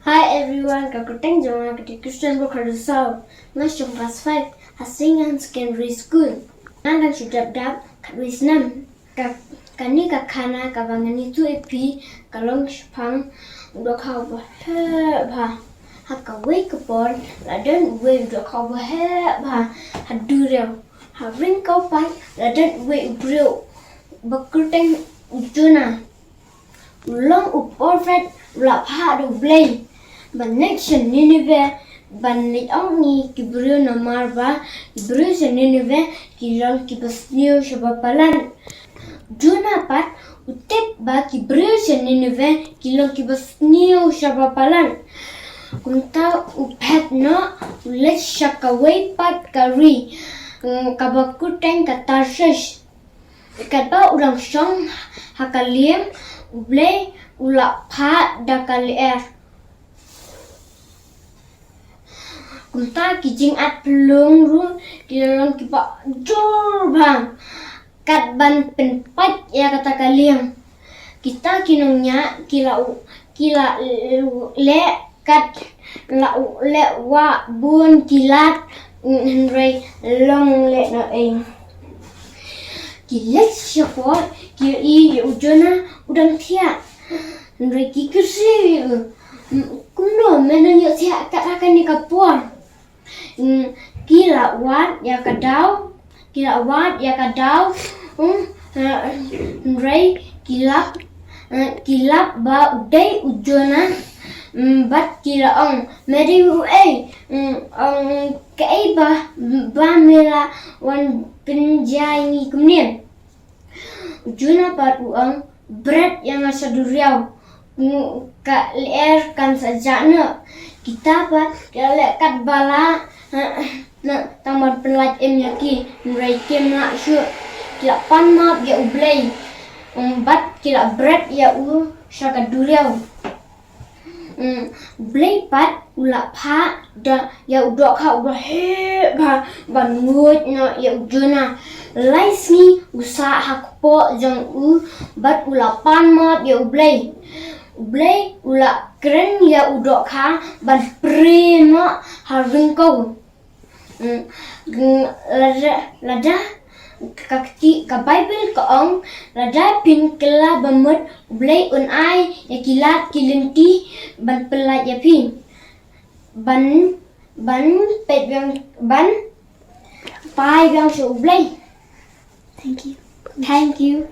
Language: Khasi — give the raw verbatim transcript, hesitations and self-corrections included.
Hi everyone, ka kyrteng jong nga ka dei Kristen Bor Kharsaw. Nga shong class five ha Saint Anne's Secondary School. Nga dang shu dap dap khatwei snem. Ka, kane ka khana kaba ngan ïathuh ïa phi ka long shaphang u dohkha uba heh bha. Ha kawei ka por la don uwei u dohkha uba heh bha ha duriaw. Ha ryngkew pat la don uwei u briew ba kyrteng u Jonah. U long u prophet u la phah da U Blei ban leit sha Nineveh ban leit ong ïa ki briew namar ba ki briew sha Nineveh ki long kiba sniew shaba palat. Jonah pat u tip ba ki briew sha Nineveh ki long kiba sniew shaba palat. Kumta u phet noh u leit sha kawei pat ka ri, mm, kaba kyrteng ka Tarshish. Katba u dang shong ha ka lieng, U Blei u la phah da ka lyer. Kumta ki jingat phyllung ruh ki la long kiba jur bha. Kat ban pynpait ïa kata ka lieng, kita ki nongñiah ki la u, ki la u leh kat, la u leh wah bun ki lad, hynrei long lehnohei. Ki leit shapoh ki ïohi ïa u Jonah u dang thiah. Hynrei ki kyrsiew ïa u, kumno me nang ïohthiah kat ha kane ka por? Mm, ki la wad ïa ka daw, ki la wad ïa ka daw. Mm, eh, hynrei ki lap, eh, ki lap ba u dei u Jonah. Mm, bad ki la ong, me dei uei? Mm, ong kaei ba, ba me la wan pynjia ïa ngi kumne? U Jonah pat u ong, bret ïa nga sha duriaw, ka lyer kan sa jah noh. Kita pat ki la leh katba lah, eh, tang ban pynlait im ïa ki, hynrei kim lah shuh. Ki la pan map ïa U Blei, mm, bad ki la bret ïa u sha ka duriaw. Mm, U Blei pat u la phah da ïa u dohkha uba heh bha ban nguid noh ïa u Jonah. Lai sngi u sah ha kpoh jong u bad u la pan map ïa U Blei. U Blei u la kren ïa u dohkha ban prie noh ha ryngkew. Mm, mm, lada, lada, ka kti, ka Baibl ka ong, lada phin kylla ba mut, U Blei un ai ïa ki lad ki lynti ban pynlait ïa phi. Ban, ban peit biang, ban phai biang sha U Blei. Thank you. Thank you.